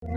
Muaj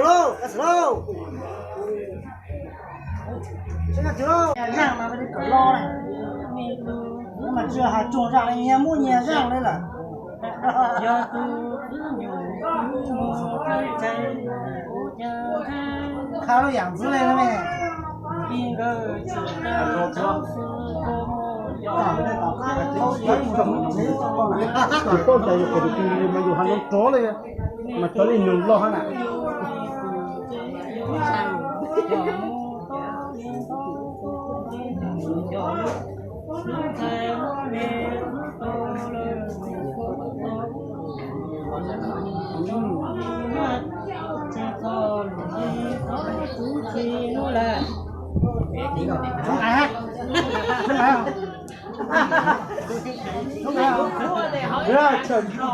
lus lauj, koj xwm lauj. Seb koj twv lauj, zaj mas kawm lo na. Mas tsis has tsuag zaj li, nyias muaj nyias zaj li lawm. Qha lub yam ntxwv li no me. Mas cov li nus loj hab na.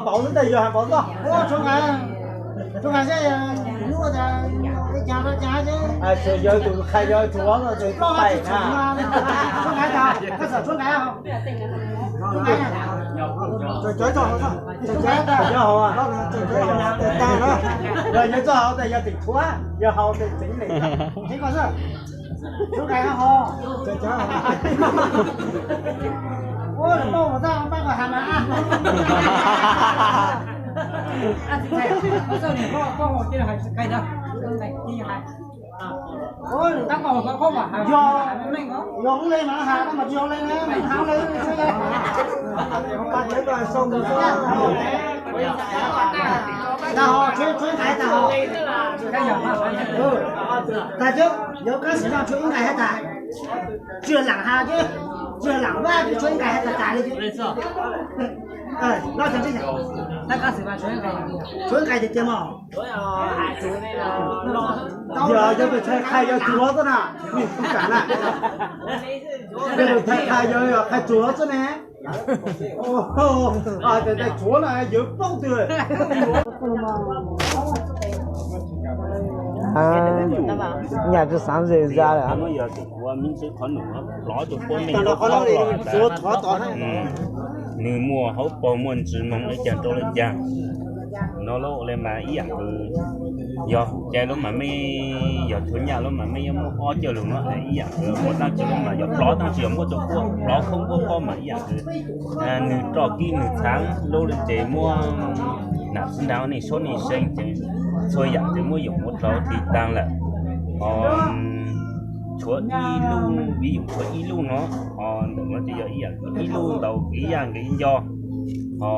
Pauv ntawd yog has pauv toj. Yawg tus qha yawg tus loj tais na. Yawg txoj hau tas yog tim tshuab, yawg hau tas yog tim tseev li. Yog, yog ua le mas has, mas tsis yog le na, has le. Tas ho, tshuav ib nqais tas ho. Tas cov, yog kab xwm no tshuav ib nqais hab tas. Tsis yog lam has, tsis yog lam vaj, tshuav ib nqais hab tas tas li. Tshuav ib nqais tiag tiag mog. Yog, yog tus ntxhais qha yawg tsuav xwb na, nws tsis kam na. Yog tus ntxhais qha yawg qha tsuav xwb ne. Tes tais tsuav na yawg paub twg. Nyam tsis xaav zes za lawm. Nws muaj hauv paug muaj ntsws moog le caag rau le caag. No lauj, ua le mas ib yaam kws yog cai lub mas mej, yog tshuav nyaj lub mas mej yuav muaj ob coj lug no, ib yaam kws muaj dlaab tsi lub mas yog plov dlaab tsi yog muaj rua puab plov khoob puab pob mas ib yaam kws nws roj kib nws txhaav lub le ces muab nam xib nraag nej suab nej seej ces txhua yaam ces muab yoom ua rau tiv taag lawm. Ho tshuav ib lub, ib yam tshuav ib lub no, ho ntawm no ces yog ib yaam ib lub ntaus ib yaam nkaus ib nco. Ho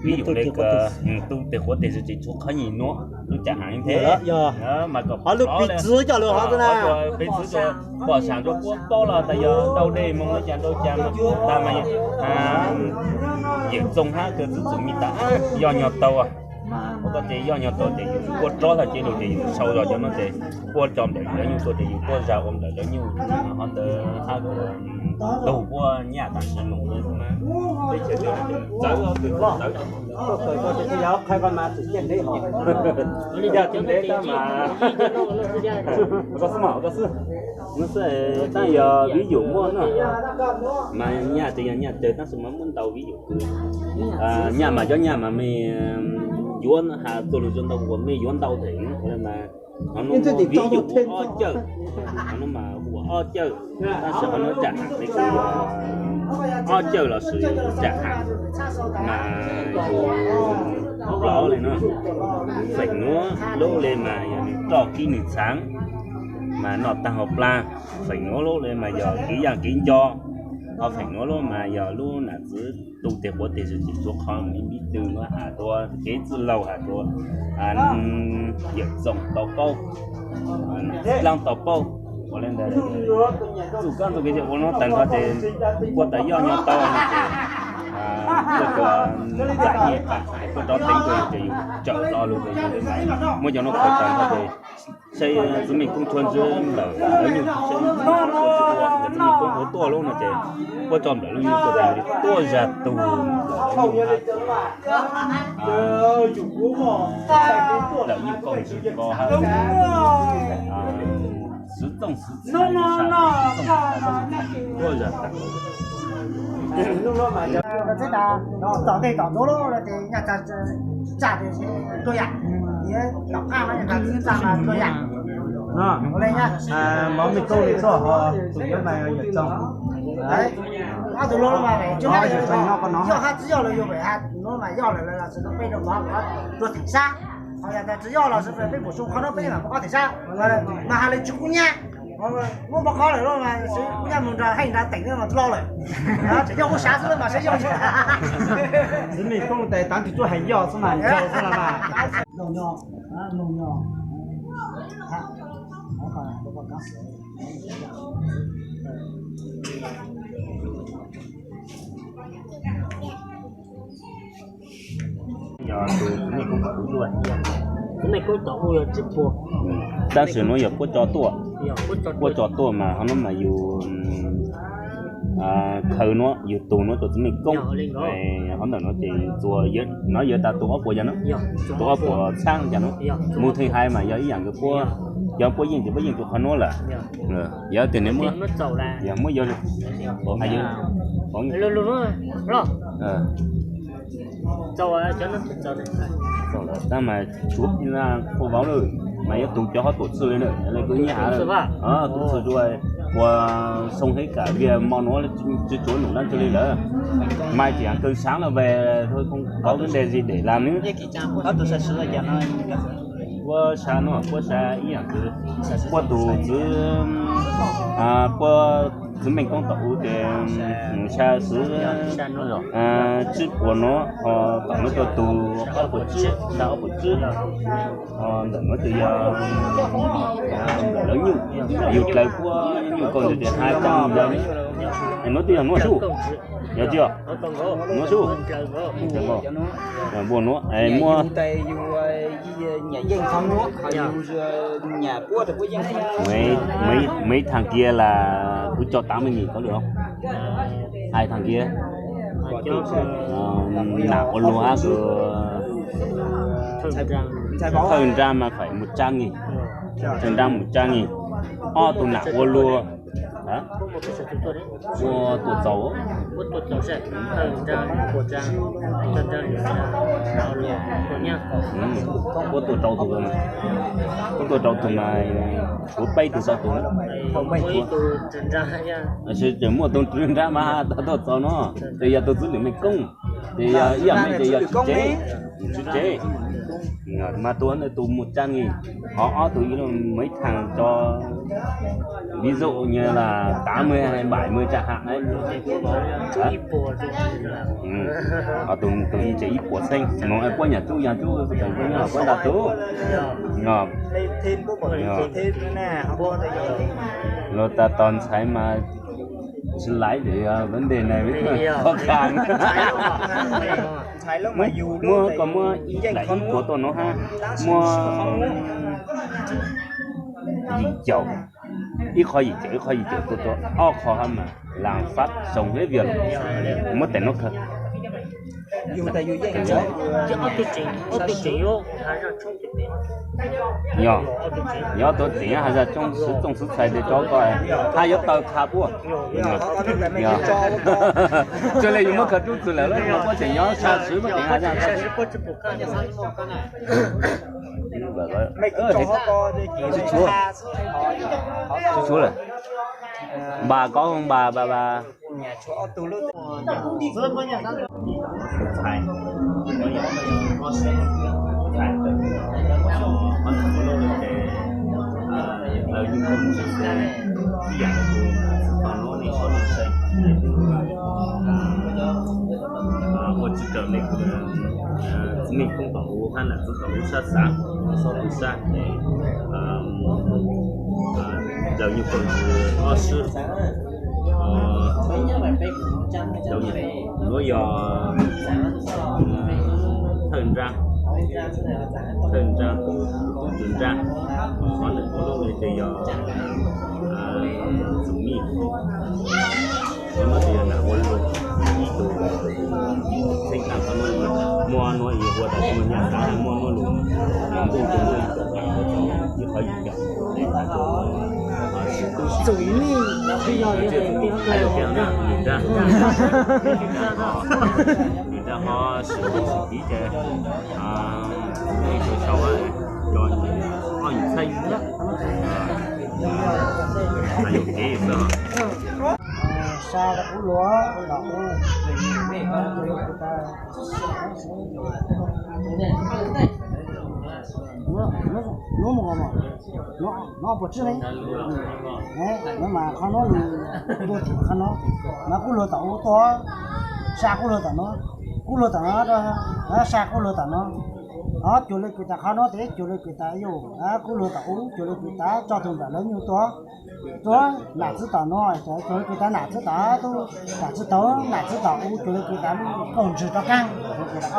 ib yam le kws tu tes quav tes zug ces tshuav qhov nyuam nuav lub caag heev thiab. Mas kom ho lub piv txwv coj lug ho na, piv txwv pom saam rua puab paub los tas yog rau dej moog le caag rau caag mas tas mas Txooj hab kws txwv txwm me tas yoj nyog tau. Ua koj ces yoj nyog tau ces yus quaj rob tag ces lug ces yus sau zog cov no ces quaj tso nplawm lawv nyuj tuaj ces yus quaj zag ua nplawm lawv nyuj, hov ntawd hab tug puab nyaj tam sim no mas teb chaws txawv txawv. Yog tus ntev tab mas koj xwb mas koj xwb, no xwb tab yog vis yum muaj no mas nyaj ces yog nyaj cawg tab sis mas muaj ntau vis yum. Nyaj mas cov nyaj mas mej yuav has txuas lug zoo ntau uas mej yuav ntau them mas hov no vis yum ua ob cawj, hov no mas ua ob cawj, tab sis hov no tsam has le kws yog ob cawj los sis tsam has mas yus lov le no, feem nuav lub le mas yog nws roj kib nws txhaav mas noj taag hauv plag, feem nuav lub le mas yog kev yaaj kev nco, ho feem nuav lub mas yog lub nam txwv tu teg quav teg zws ces tsuav qhov me npib tw nuav has rua kev txwj laug has rua yawm txoom tau paub, txwj laug tau paub. Ua le ntawd txuj kab txuj kev ua nuav tag nrho ces ua tas yoj nyob tau no ces kuj txam nyij es kuj rov teev dua ces yus tsawm lo lug muab cov nuav khaws tag nrho ces saib txiv Mej Koob tshuav ntswb nplawm lawv nyuj, saib txiv Mej Koob puas tuaj lub no ces puab tso nplawm lub nyuj tuaj ces tuaj zag tug nplawm lawv nyuj hab, nplawm nyuj kaum ntsws ko hab, xwv txooj xwv txwv tuaj zag tag. Txij tas tom ntej tom ntxuav lub no ces nyaj tsa tsaj tes tuaj yam, tom qab no nyaj tsa tsa mas tuaj yam. Mov Mej Koob li tuaj ho tus yuav mas yawm txoom, ob tug lub mas yog hab tsi yog lawm yug pem hab no mas yog lawm lawm los sis peb rau mov tuaj theem sab, ho yog tas tsi yog los sis peb mus su qhov no peb mam mus qhov theem sab, mas has le tsi kub nyab. Muab npau qhov lawm lawm mas sib kub nyab mus nrad heej nrad teem no mas dlo lawm. Tseem yog kuv sav xwb mas saib yog. Txiv Mej Koob tes tav twg tsuab heev yog xwb mas ntshaw xwb los mas. Tab sis nuav yog puab tso tuaj, puab tso tuaj mas ho nuav mas yus khaws nuav yus tug nuav rua txiv Mej Koob, ho ntawm nuav ces txuas nuav yog tas tus ob puas yog nuav, tus ob puas txhab yog nuav, mus theej hais mas yog ib yaam kws puab, yog puab yeej ces puab yeej rua qhov nuav lawm. Yog tias nws muab, yog muab yog tab mas tshuav qhua vauv lawm mas yuav tug cov ho tuam txhwj li na, le kws nyaj tus txhwj ua soo hab kam vias mo nuav tsi tsuav num dlaab tsi li lawm, mas ces kawg saav lawm ve, thaum koj nte zis dej lam nws. Puab sa nuav, puab sa ib yaam kws puab tug txwv, puab txiv Mej Koob tom u ces sa xwv tsib puas nuav, ho tom nuav rua tug ob puas tsib, sa ob puas tsib, ho ntawm nuav ces yog lawv nyuj, yug dlaws puab nyuj kaum ntsws ces hab tsaab lawv. Es nuav twb yog nuav sub, yog tsi, nuav sub, npua nuav muab Maiv Thaj Kiab las kuv tso tav me nim tau lawm, Hais Thaj Kiab, nam ua luag hab kws Thawj Nrab mas phải một trăm nghìn, Thawj Nrab một trăm nghìn, ob tug nam ua luag ua tuaj txaus, ua tuaj rau tug, ua tuaj rau tug mas tshuav peb tug rau tug, tseem muaj tug Thawj Nrab mas tau tuaj txaus no, ces yog tug txwv lwm Mej Koob, ces yog ib yam mej ces yog tswv tsev, tswv tsev, mas tus ntawd tus một trăm nghìn, ho ob tug ib lub Maiv Thaj tso, ví dụ như là tám mươi hay bảy mươi chẳng hạn đấy. Tus ib puas txheej no puab nyam tub yog tub, puab nta tub, luag tas tos ntxhais mas Tsis laiv li vấn đề này với khó khăn. Muab, koj muab ib daim ib puas tuaj no hab, muab yim caum, ib qho yim caum ib qho yim caum tuaj rau ob qho hab mas lam fab zoo hab via lawm. Muab tais no khaws. Yog, yog ob tug tseem has zaj tsoob xwv txooj xwv txhais tes rov koj hab yuav taw qha puab. Yog, tsuas le yus muab khaws rub txug lawm los puab tseem nyob sab swv puab tseem has zaj. Tsuav lawm. Npas kov npas npas npas. Ua tsi kawm le, txiv neej koob tom huv hab nam txiv tom huv sab xav, xob tug sab, daws nyuag pawg ntxwv ob swb. Nuav yog thawj nraag, thawj nraag tub, tub tswv nraag, qhov ntawm lub no ces yog txum mij. Nuav ces yog nam ua luag ib tug txheej tag qhov nuav, muaj nuav ib ua tas tsis muaj nyaj xaav muaj nuav lug ntuj rua nuav ib tug tas ua tau ib qhov yim caum. Txum mij, yog tias tus tij hais tias na, nws nrag, nws nrag ho sim ua sim piv ces nej sau sau cov ob nyuag txheej, hais lus kev xwb. Sa rau kuv luag los, no puas tsib ne, no mas qhov no nws ntuj tim qhov no, mas kuv luag tom ub tuaj, sa kuv luag tom no, kuv luag tom no, sa kuv luag tom no, ho cuag li kws tas qhov no tes cuag li kws tas yog kuv luag tom ub cuag li kws tas tso tug nram lawv nyuj tuaj, tuaj nam txiv tom no, cuag li kws tas nam txiv tom tub, nam txiv tom nam txiv tom ub cuag li kws tas lub kaug ntswg rov qaab, cuag li kws tas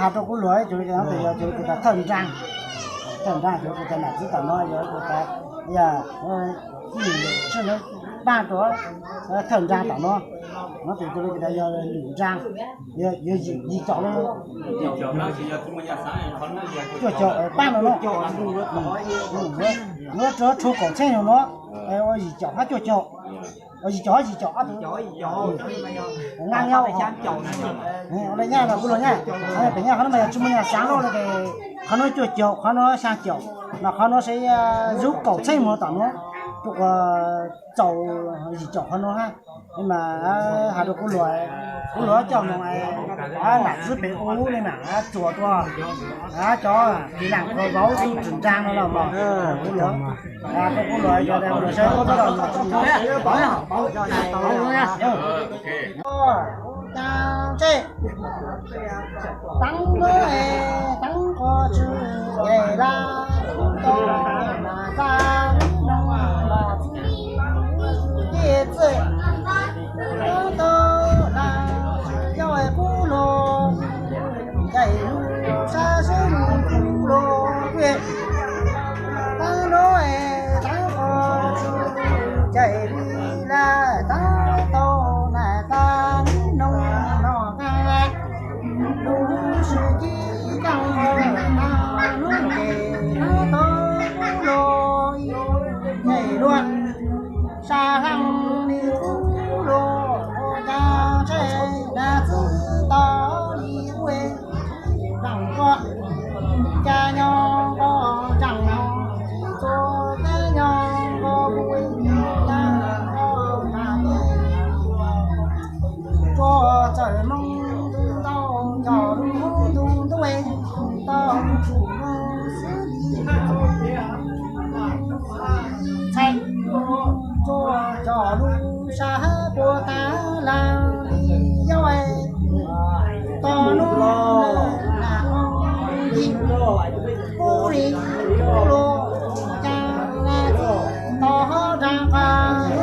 has rau kuv luag cuag li kws tas thawj nraag, thawj nraag cuag li kws tas nam txiv tom no yog kws tas yog ib lwm sib ntaab rua thawj nraag tom no, no tes cuag li kws tas yog lwm nraag, yog yim caum le, cuaj caum paab no no, yuav rua tshuav kaum txheej no no, ua yim caum hab cuaj caum, yim caum hab yim caum ob tug, nqaa nyab, le nyaj no kuv luag nyaj, pem nyaj qhov no mas yog tsis muaj nyaj xaav loj le, qhov no cuaj caum qhov no xyaa caum, mas qhov no se zub kaum txheej moog tom no, txaus yim caum qhov no hab. Mas has rua kuv luag, kuv luag coj moog nam txiv pem ub le na, txuas tuaj cov tiv laam khuav vauv tub tswv nraag no los mas, kuv luag, kuv luag yog luag saib ub los, taab nub taab qos tsw ces laj tau na, txaj noog los txij txwj tau na, yog kuv luag ncaim lug sab sib lug kuv luag kuj taab nub taab qos tsw ces laj taab tau na, txaj noog los nqaa lug sib ci kaaj na, nub ces taab tau kuv luag ncaim luag sab laaj li kuv luag ua cas tseg na, txwj tau li ua zaaj nqua, cas nyob nqua zaaj nyob, txua cas nyob nqua mus na, nqua na, txua txawm moog ntu ntau, coj lug ntu ntuj tau tsum moog xwb li. Txhais txua coj lug sab puag taag laag li yog tog nub na, yim kub li luag cas na, tog hov nraag qas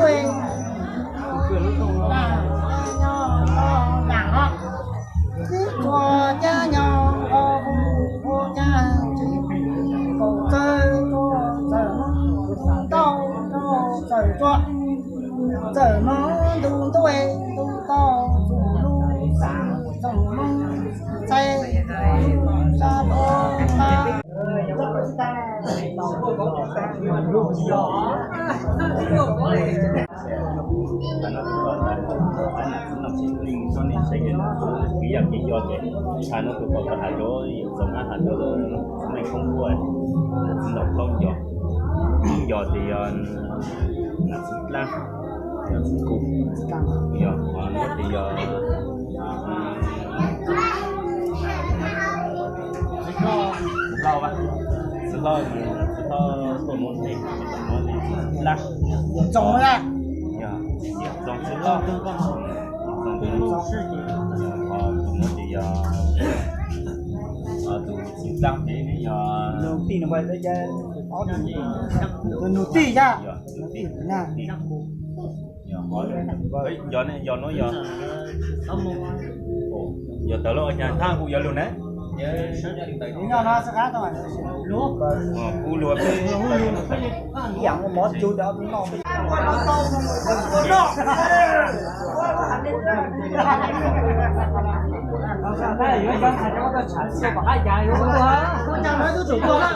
Txij no tus pom tau hav zoov, nej saib, kev yog kev yog ces txij no tus pom tau hav zoov yog Txoov Ab Has tus txiv neej khoob tuaj, txiv ntaus plaub yog, yog tias yog nam txiv dlaab, yog txiv kuj, yog ho luag tias yog txiv hlob, txiv hlob, txiv hlob tuaj muab tes, muab tes txiv dlaab, yog Txoov txiv hlob, Txoov tus muab tes yog, tus txiv dlaab ces yog nus tij, yog nus tij, yog nuav yog, yog tawm lawm, cas thaaj kuv yuav lug na. Kuv lug,